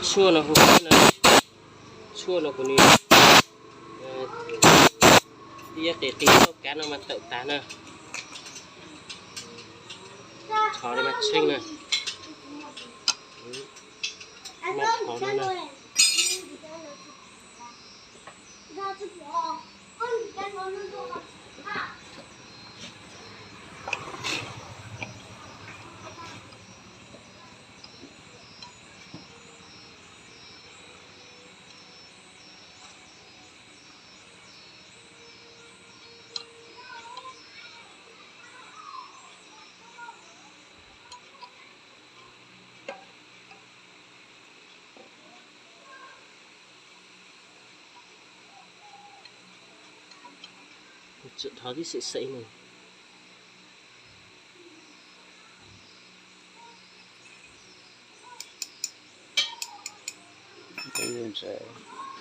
Tshuaj no hu na, tshuaj no kuv nws ib qis qis tauj kav no mas tawm tas na. Thov li mas tsheej na. Thov no na. Thov tib xim xim no. Ntses.